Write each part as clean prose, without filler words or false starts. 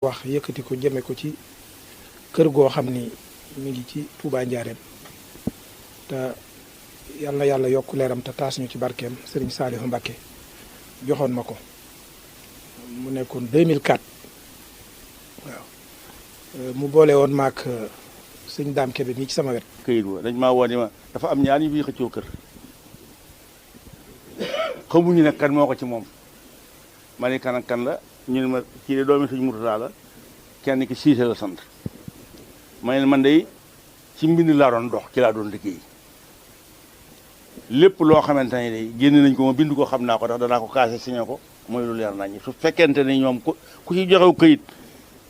wax yëkkati ko jëme ko ci kër goo xam ni mi ngi ci Touba Njaareem te yal na yàlla yokk leeram te taas ñu ci barkeem Serigne Saliou Mbacké joxoon ma ko mu nekkoon 2004 waaw mu boole woon maak sëñ Dame Kébé mii ci sama wet. këyit wa dañ maa woo ni ma dafa am ñaar ñu fi xëccoo kër xamuñu ne kan moo ko ci moom ma ne kan ak kan la ñu ne ma kii de doomi sëñ Murtada la kenn ki Siise la sant ma ne man de ci mbind laa doon dox ci laa doon liggéey lépp loo xamante ne de génn nañ ko ma bind ko xam naa ko ndax danaa ko kaase signé ko mooy lu leer nañ su fekkente ni ñoom ku ci joxew këyit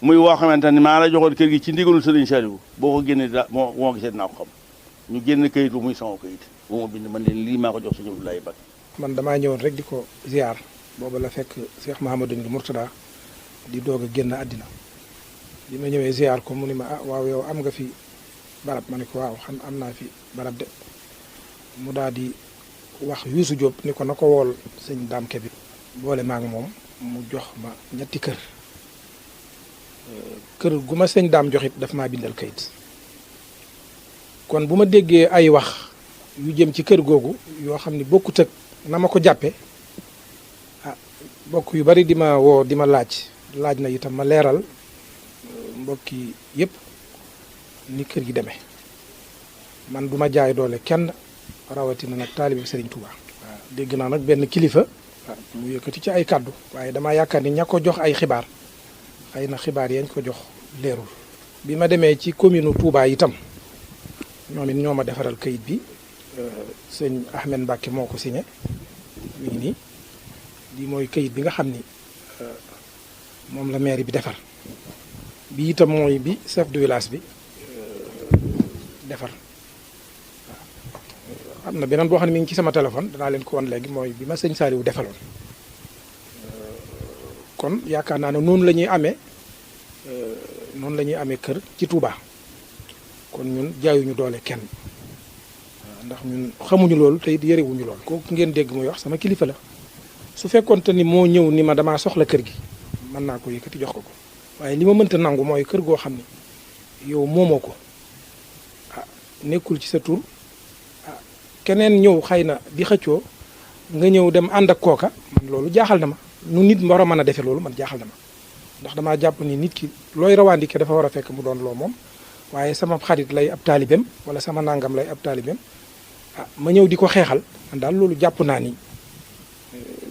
muy woo xamante ni maa la joxoon kër gi ci ndigalul Sëriñ Saliou boo ko génnee moo gisee dinaa ko xam ñu génn këyit bu muy sama këyit bu ma bind man leen lii maa ko jox suñu Abdoulaye Bakk man damaa ñëwoon rek di ko ziar booba la fekk Cheikh Mouhamadou Mourtada di doog a génn àddina bi ma ñëwee ziar ko mu ni ma ah waaw yow am nga fi barab ma ne ko waaw xam am naa fi barab de mu daal di wax Youssou Diop ni ko na ko wool sëñ Dame Kébé boole maa ngi moom mu jox ma ñetti kër gu ma sëñ Dame joxit daf maa bindal kayit kon bu ma déggee ay wax yu jëm ci kër googu yoo xam ni bokkut ak na ma ko jàppe ah mbokk yu bari di ma woo di ma laaj na itam ma leeral mbokki yépp ni kër gi demee man du ma jaay doole kenn rawatina nag taalibe Serigne Touba. waaw dégg naa nag benn kilifa mu yëkkati ci ay kàddu waaye damaa yaakaar ni ña ko jox ay xibaar xëy na xibaar yañ ko jox leerul. bi ma demee ci commune Touba itam ñoom it ñoo ma defaral kayit bi sëñ Ahmed Mbacké moo ko signé mi ngi nii lii mooy kayit bi nga xam ni moom la mairie bi defar bi itam mooy bi chef de village bi defar. am na beneen boo xam ne mi ngi ci sama téléphone danaa leen ko wan léegi mooy bi ma sëñ Saliou defaloon kon yaakaar naa ne noonu la ñuy amee kër ci Touba kon ñun jaayuñu doole kenn ndax ñun xamuñu loolu te it yërewuñu loolu. kooku ngeen dégg muy wax sama kilifa la su fekkoonte ni moo ñëw ni ma damaa soxla kër gi mën naa ko yëkkati jox ko waaye li ma mënta nangu mooy kër goo xam ne yow moomoo ko nekkul ci sa tur. keneen ñëw xëy na di xëccoo nga ñëw dem ànd ak kooka man loolu jaaxal na ma nu nit war a mën a defee loolu man jaaxal na ma ndax damaa jàpp ni nit ki looy rawaandike dafa war a fekk mu doon loo moom waaye sama xarit lay ab taalibeem wala sama nangam lay ab taalibeem ma ñëw di ko xeexal man daal loolu jàpp naa ni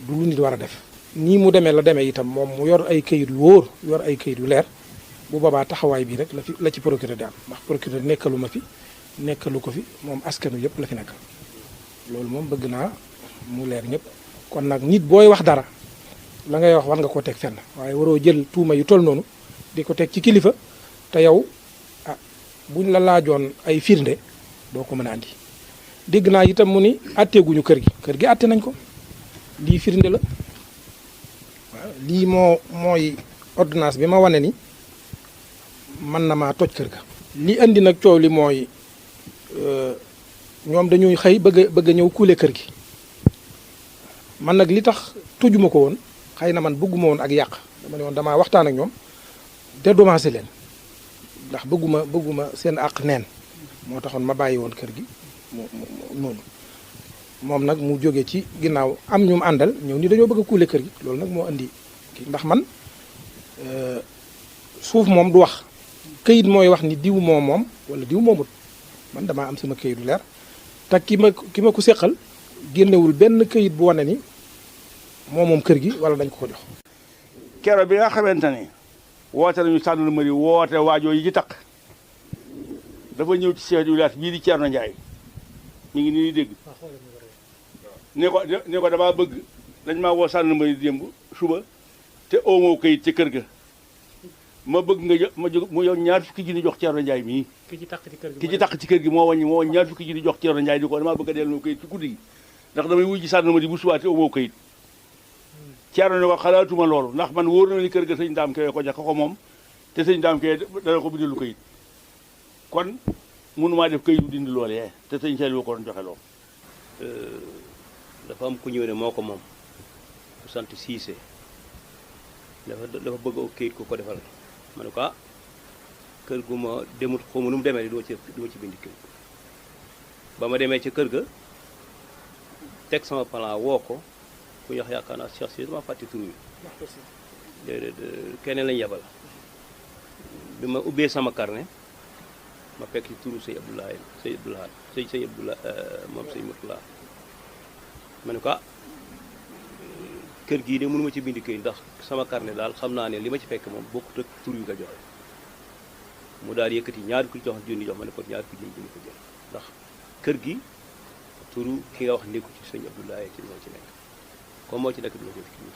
du lu nit war a def. nii mu demee la demee itam moom mu yor ay kayit yu wóor yor ay kayit yu leer bu boobaa taxawaay bi rek la ci procureur di am ndax procureur nekkalu ma fi nekkalu ko fi moom askanu yëpp la fi nekkal. loolu moom bëgg naa mu leer ñëpp kon nag nit booy wax dara la ngay wax war nga koo teg fenn waaye waroo jël tuuma yu toll noonu di ko teg ci kilifa te yow buñ la laajoon ay firnde doo ko mën a andi. dégg naa itam mu ni atteeguñu kër gi atte nañ ko lii firnde la waaw lii mooy ordonnance bi ma wane ni mën na maa toj kër ga. li andi nag coow li mooy. ñoom dañuy xëy bëgg a ñëw kuule kër gi man nag li tax tojuma ko woon xëy na man bëgguma woon ak yàq dama ne woon damaa waxtaan ak ñoom dédommagé leen ndax bëgguma seen àq neen moo taxoon ma bàyyi woon kër gi noonu moom nag mu jóge ci ginnaaw am ñu mu àndal ñëw ni dañoo bëgg a kuule kër gi loolu nag moo indi kii ndax man suuf moom du wax këyit mooy wax ni diw moom wala diw moomut man damaa am sama këyit du leer te ki ma ko séqal génnewul benn këyit bu wane ni moom kër gi wala dañ ko jox. keroog bi nga xamante ni woote nañu gendarmerie woote waajoo yi ci taq dafa ñëw ci chef du village bii di Thierno Ndiaye mi ngi nii dégg ne ko damaa bëgg dañ maa woo gendarmerie démb suba te oomoo këyit ci kër ga ma bëgg nga mu yow ñaar fukki junni jox Thierno Ndiaye mii. ki ci taq ci kër gi moo wàññi ñaar fukki junni jox Thierno Ndiaye di ko damaa bëgg a delloo këyit ci guddi gi ndax damay wuj ji gendarmerie bu subaatee oomoo këyit. Thierno ne ko xalaatuma loolu ndax man wóor na ni kër ga sëñ Dame Kébé ko jox ko moom te sëñ Dame Kébé dana ko bindalu këyit kon mënumaa def këyit bu dindi loolee te sëñ Saliou ko doon joxe loolu. dafa am ku ñëw ne moo ko moom ku sant Cissé dafa bëgg a këyit ku ko defal ma ne ko ah kër gu ma demut xaw ma nu mu demee du ma ci bind këyit ba ma demee ca kër ga teg sama plan woo ko ku ñuy wax yaakaar naa Cheikh si dama fàtte tur wi keneen lañu yebal bi ma ubbee sama carnet ma fekk ci turu sëñ Abdoulaye sëñ Abdoulaye moom sëñ Mourtala ma ne ko ah kër gii de mënuma ci bind këyit ndax sama carnet daal xam naa ne li ma ci fekk moom bokkut ak tur wi nga joxe mu daal yëkkati ñaari ku jox junni jox ma ne ko ñaari ku junni ko jël ndax kër gi turu ki nga wax nekku ci sëñ Abdoulaye ci moo ci nekk comme moo ci nekk du ma jël ki mu ci